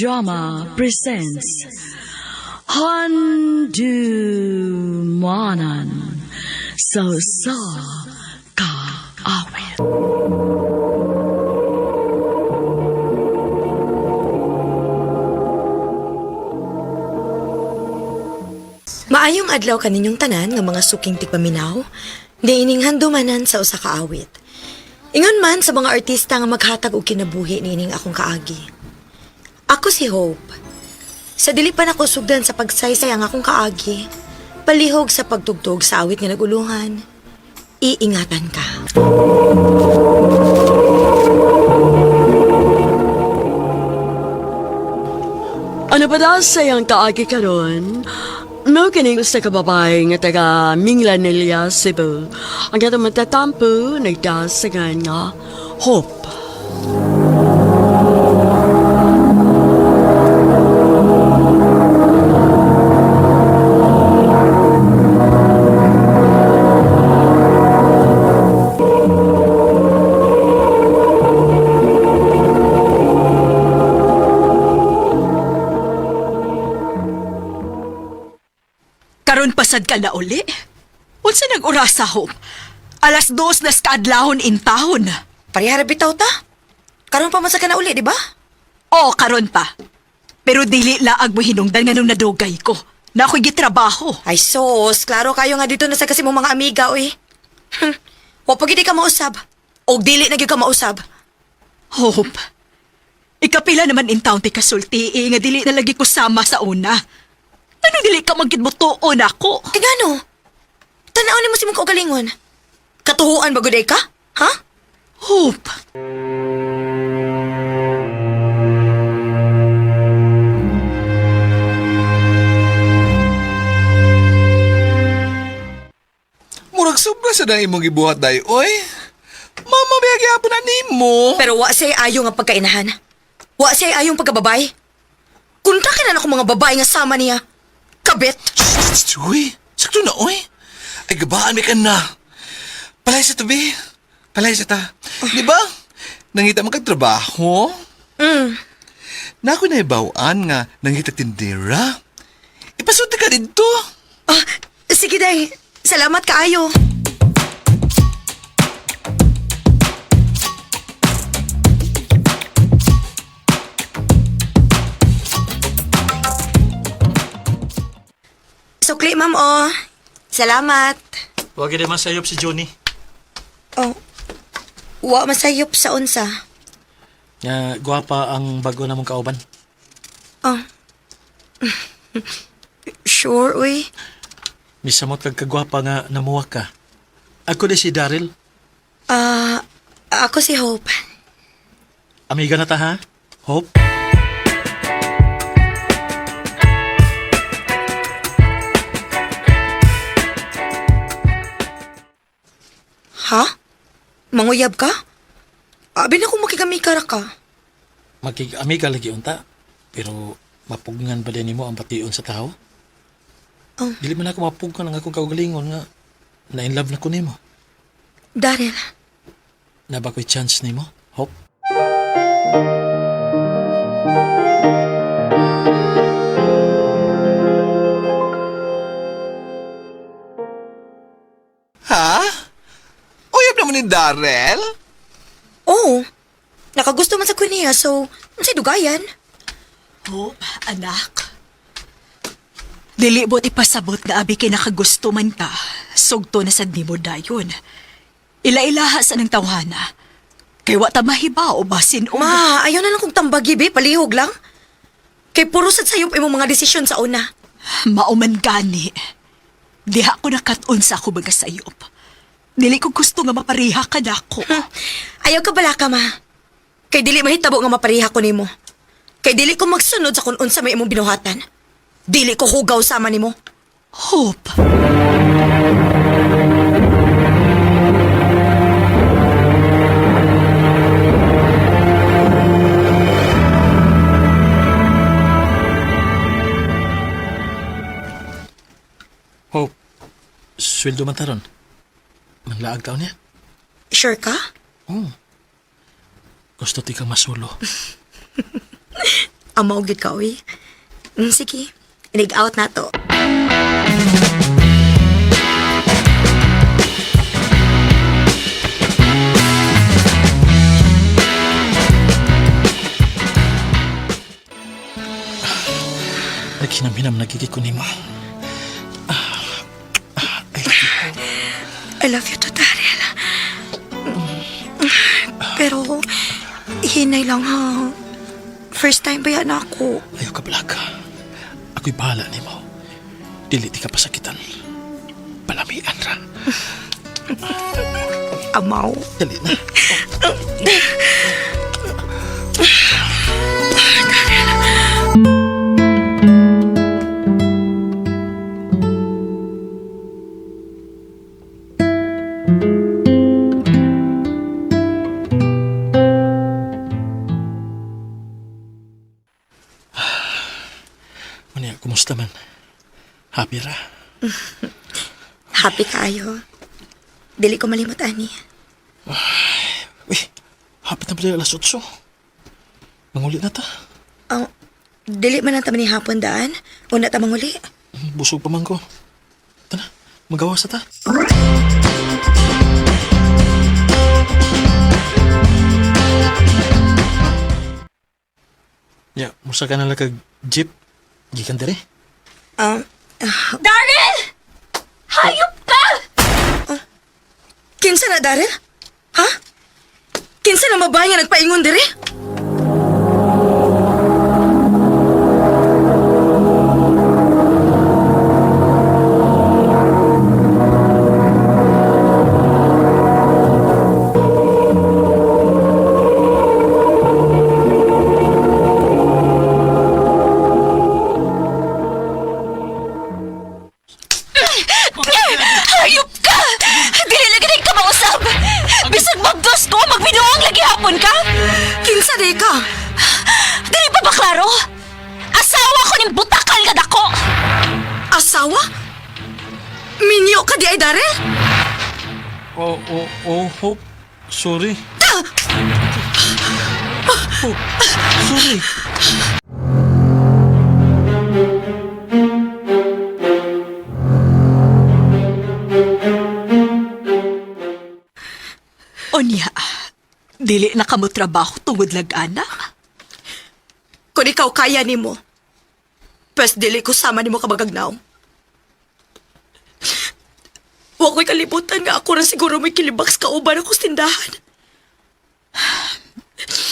Drama presents Handumanan sa Sa Kaawit. Maayong adlaw kaninyong tanan nga mga suking tigpaminaw, niining handumanan sa usa ka awit. Ingon man sa mga artista nga maghatag og kinabuhi niining akong kaagi. Ako si Hope. Sa dili pa nako sugdan sa pagsaysay ang akong kaagi, palihog sa pagtugtog sa awit nga nagulungan, iingatan ka. Ano ba daw sa iyang kaagi karon? Mo kining usa ka babae nga taga Minglanilla, Cebu. Ang katong matatampo nagdasagan nga Hope. Karon pasad ka na uli? Unsa nag-orasa, Hope? 2:00 nas kaadlawon intahon. Pareha ra bitaw ta. Karon pa man sa ka na uli, di ba? Oo, karon pa. Pero dili laag mo hinungdan nga nung nadugay ko. Na ako'y gitrabaho. Ay sos, klaro kayo nga dito na sa kasi mong mga amiga, uy. Wa pa gid ka mausab. Og dili na gyud ka mausab. Hope, ikapila naman in town ti kasulti eh, nga dili na lagi ko sama sa una. Anong dili ka magkidbutuon ako? Kay ngano? Tanaw nimo si mong kaugalingon. Katuhuan ba gud ay ka? Ha? Hope! Murag sobra sa dang imong gibuhat day, oy. Mama, biya gyapon na nimo. Pero wa siya ayo nga pagkainahan. Wa siya ayong pagkababay. Kunta na ako mga babae nga sama niya. Kabit. Shh, uy. Sakto na, oy. Ay, gabaan may ka na. Palay sa tabi. Palay sa ta. Di ba? Nangita man kag trabaho. Na ako naibawaan nga nangita tindera. Ipasunti ka dito. Ah, sige day. Salamat kaayo. Sukli, ma'am, oh. Salamat. Huwag naman sayop si Johnny. Oh. Wa masayop sa unsa. Nga, gwapa ang bago namong kauban. Oh. Sure, uy. Misamot kag kagwapa nga namuwak ka. Ako di si Daryl. Ah, ako si Hope. Amiga na ta ha? Hope? Ha? Manguyab ka? Abi na kung makigamikara ka. Makig-amiga lagi unta. Pero mapugngan ba din nimo ang bation sa tao? Oh. Dili man ako mapugnan ang akong kaugalingon nga na in love na ko nimo. Daryl, Na ba ko'y chance nimo? Hope? Ha? Uyab naman ni Darrell? Oo. Nakagusto man sa kunya, so, unsay dugayan? Hope, anak. Dili mo't ipasabot nga abi kay nakagusto man ka. Sugto na sad nimo dayon. Ila-ilaha sa nang tawhana. Kay wa ta mahiba o basin og Ma, ayaw na lang kong tambagi, be. Palihog lang. Kay puro sad sayop imong mga desisyon sa una. Mauman gani. Diha ko nakat-on sa ako mga sayop. Dili ko gusto nga mapareha ka nako. Ayaw ka bala ka, ma. Kay dili mahitabo nga mapareha ko nimo. Kay dili ko magsunod sa kung unsa may imong binuhatan. Dili ko hugaw sama nimo. Hope. Hope, sweldo man taron. Manlaag taon niya. Sure ka? Oh. Gusto ti kang masulo. Amaw gyud ka, oy. Sige, inig out na to. Naghinam-hinam nagigik ko nimo. I love you. I love you too, Daryl. Pero, hinay lang ha. First time ba yan ako? Ayaw ka black. Ako'y bahala nimo. Dili ti ka pasakitan. Palamian ra. Amaw. Dali na. Unya, kumusta man? Happy ra? Happy kaayo. Dili ko malimot, ani. Uy, hapit na pala alas 8. Manguli na ta. Oh, dili man ang tama ni hapon daan. Una ta manguli. Busog pa man ko. Tara, magawa sa ta. Ya, musa ka na lang kag jeep. Gikan dire. Daryl! Hayop ka! Kinsa na, Daryl? Ha? Kinsa na mabahay nga nagpaingon dire? Hayop ka! Dili lagi rin ka mausab! Bisag magdos ko, magbinuang lagi hapon ka! Kinsa di ka? Dili pa ba klaro? Asawa ko ning butakal nga dako! Asawa? Minyo ka di ay, Daryl? Oh, Hope. Sorry. Hope, sorry. Onya, dili na kamo trabaho tungod lag-ana. Kung ikaw kaya nimo, pwes dili ko sama nimo kabagagnaw. Wa ko'y kalibutan nga ako ra siguro may kilibaks kauban ako sa tindahan.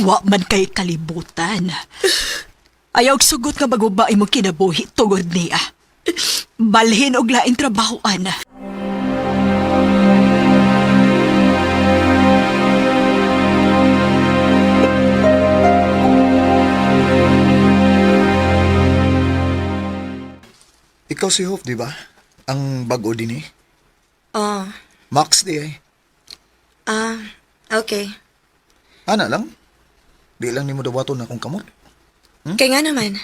Wa man kay kalibutan. Ayaw og sugot nga maguba imong kinabuhi tungod niya. Balhin og laing trabahoan. Ikaw si Hope, di ba? Ang bago din eh. Oh, Max di ay. ah, okay. Ana lang. Di lang nimo dawaton akong kamot. Kaya nga naman,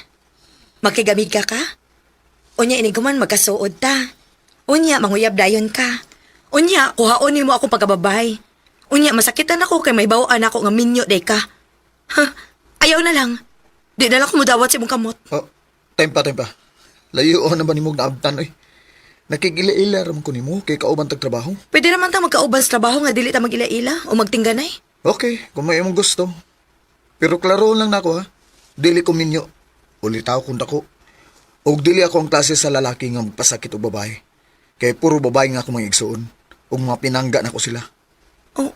magkigamig ka ka? Unya iniguman magkasuod ta. Unya manguyab dayon ka. Unya kuhaon nimo akong pagkababay. Unya masakitan ako kay may bawaan ako nga minyo day ka. Ha, ayaw na lang. Di na lang ko mudawat sa imong kamot. Oh, time pa, time pa. Layo na ba nimo naabtan oy? Nakigila-ila ra man ko nimo kay kauban tag trabaho. Pwede naman ta magkauban sa trabaho nga dili ta mag-ila-ila o magtingganay. Okay, kung may imong gusto. Pero klaro lang nako ha. Dili ko minyo. Ulitaw kung dako. Og dili ako ang klase sa lalaki nga magpasakit og babae. Kay puro babae nga ako mga igsuon. Ug mga pinangga nako sila. Oh.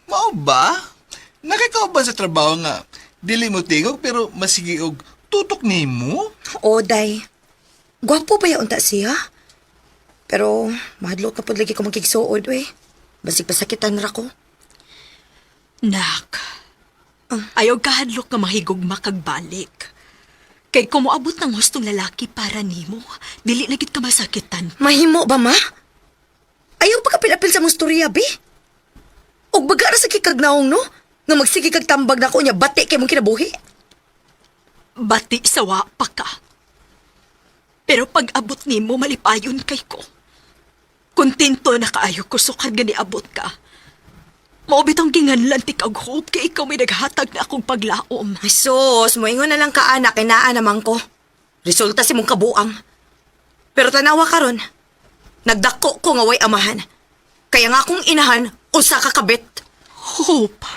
Mao ba? Nakikauban sa trabaho nga. Dili mo tingog pero masigi og tutok nimo. O, day. Gwapo ba ya unta siya? Pero, mahadlok na pud lagi ko magkigsuod, we. Basig pasakitan ra ko. Nak, ayaw kahadlok nga mahigugma kag balik. Kay kumuabot ng hustong lalaki para nimo, dili na gid ka masakitan. Mahimo ba, ma? Ayaw pa kapil-apil sa mong storya, be. Og baga ra sa kikagnaong, no? Nga magsige kag tambag na ko niya, bati kay mong kinabuhi. Bati sa wa pa ka. Pero Pero pag abot nimo malipayon kay ko. Kontento na kaayo ko sukad nga niabot ka. Mao bitong ginganlan ti kag Hope kay ikaw may naghatag na akong paglaom. Ay sus, moingon na lang ka anak, kinaa naman ko. Resulta si mong kabuang. Pero tanawa karon, nagdako ko nga way amahan. Kaya nga akong inahan, usa ka kabit. Hope.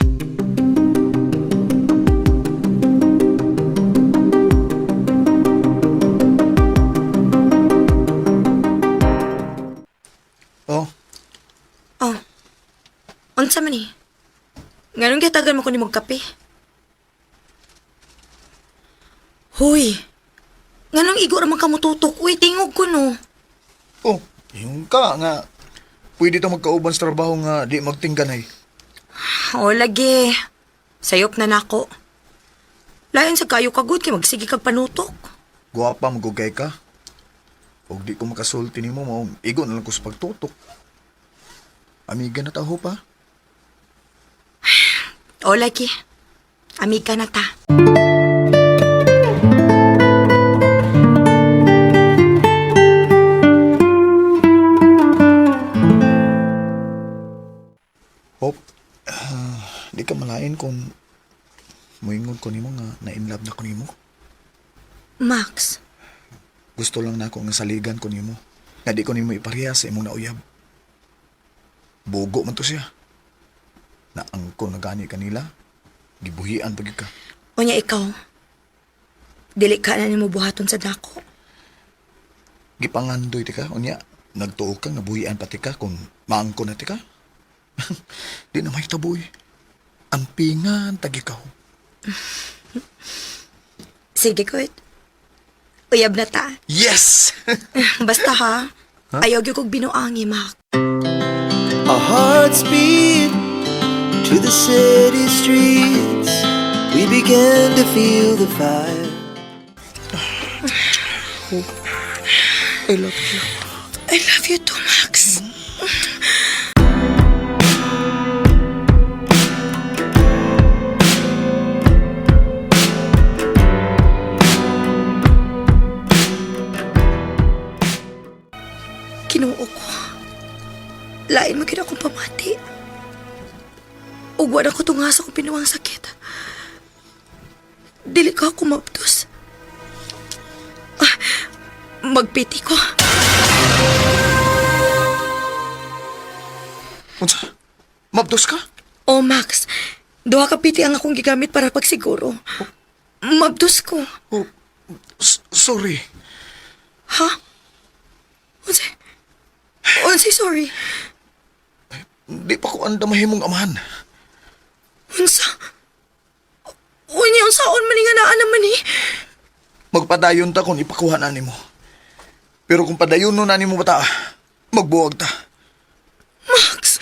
Oh, Oh, unsa man ni? Nganong gihatagan mo ko ni kape? Huy, nganong igo ra man ka motutok? Uy, tingog ko no. Oh, yung ka nga. Pwede to magkauban sa trabaho nga di magtingganay. O lagi, sayop na nako. Lain sa kayo kagud kay magsige kag panutok. Guwapa magugay ka. Og di ko makasulti nimo mao igo na lang ko sa pagtutok. Amiga na taho pa. O lagi, amiga na ta. Hope, di ka malain kung muingon ko nimo nga na-inlove na ko nimo. Max, Gusto lang nako nga saligan ko nimo. Nga di ko nimo ipareha sa imong nauyab. Bugo man to siya. Naangko na gani kanila. Gibuhian pag ka. unya ikaw. Dili ka na nimo buhaton sa dako. Gipangandoy ti ka, unya, nagtuo ka nga buhian pati ka kung maangko na ti ka. Di na may taboy. Ang pingan tag ikaw. Sige, good. Uyab na ta. Yes! Basta ha, ayaw gyud kog binuangi, Max. Our hearts beat to the city streets. We began to feel the fire. I love you. I love you too, Max. Kinuo ko. Lain mo gid akong pamati. Ug wala ko tunga sa akong pinuwang sakit. Dili ka ako mabdos. Ah, magpiti ko. Unsa? Mabdos ka? Oh, Max. Duha ka piti ang akong gigamit para pagsiguro. Mabdos ko. Oh, sorry. Ha? Unsay? Unsay, sorry. Di pa ko anda mahimong amahan. Unsa? Unya, unsaon man ni nga naa naman eh. Magpadayon ta kung ipakuha na nimo. Pero kung padayon no na nimo bata, magbuwag ta. Max!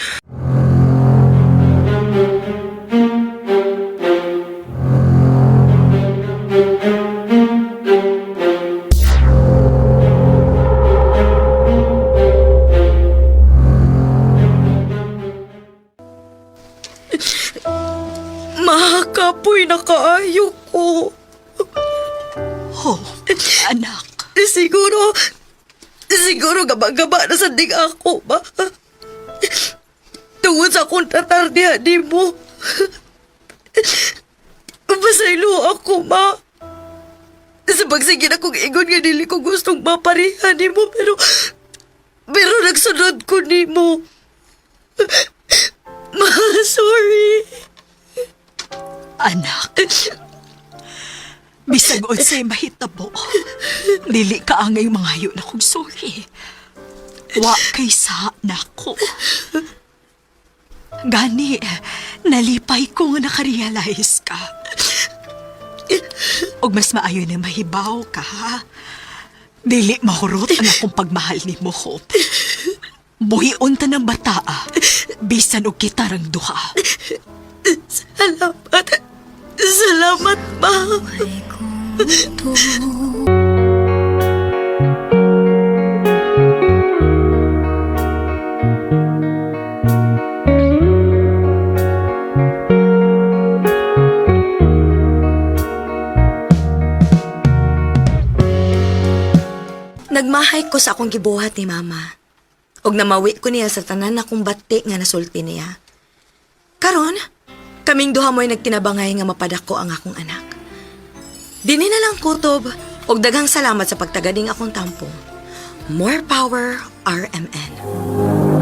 Makakapoy na kaayo ko. Hope, anak. Siguro, siguro gaba-gaba na sa dig ako ba? Tungod sa akong tatardihan ni mo. Pasaylo ako, ma. Sa pagsige na kong ingon nga dili ko gustong mapareha ni mo, pero... Pero nagsunod ko ni mo. Ma, sorry. Anak. Bisag unsay mahitabo. Dili ka angay mangayo na kong sorry. Wa kay sa nako. Gani, nalipay ko nga nakarealize ka. Og mas maayo na mahibaw ka, ha? Dili mahurot ang akong pagmahal ni mo, Hope. Buhion ta ng bataa, bisan og kitarang duha. Salamat. Salamat, ma. Nagmahay ko sa akong gibuhat ni Mama. Og namawi ko niya sa tanan akong bati nga nasulti niya. Karon, kaming duha mo'y nagtinabangay nga mapadako ang akong anak. Dini na lang kutob og daghang salamat sa pagtagading akong tampo. More power, RMN.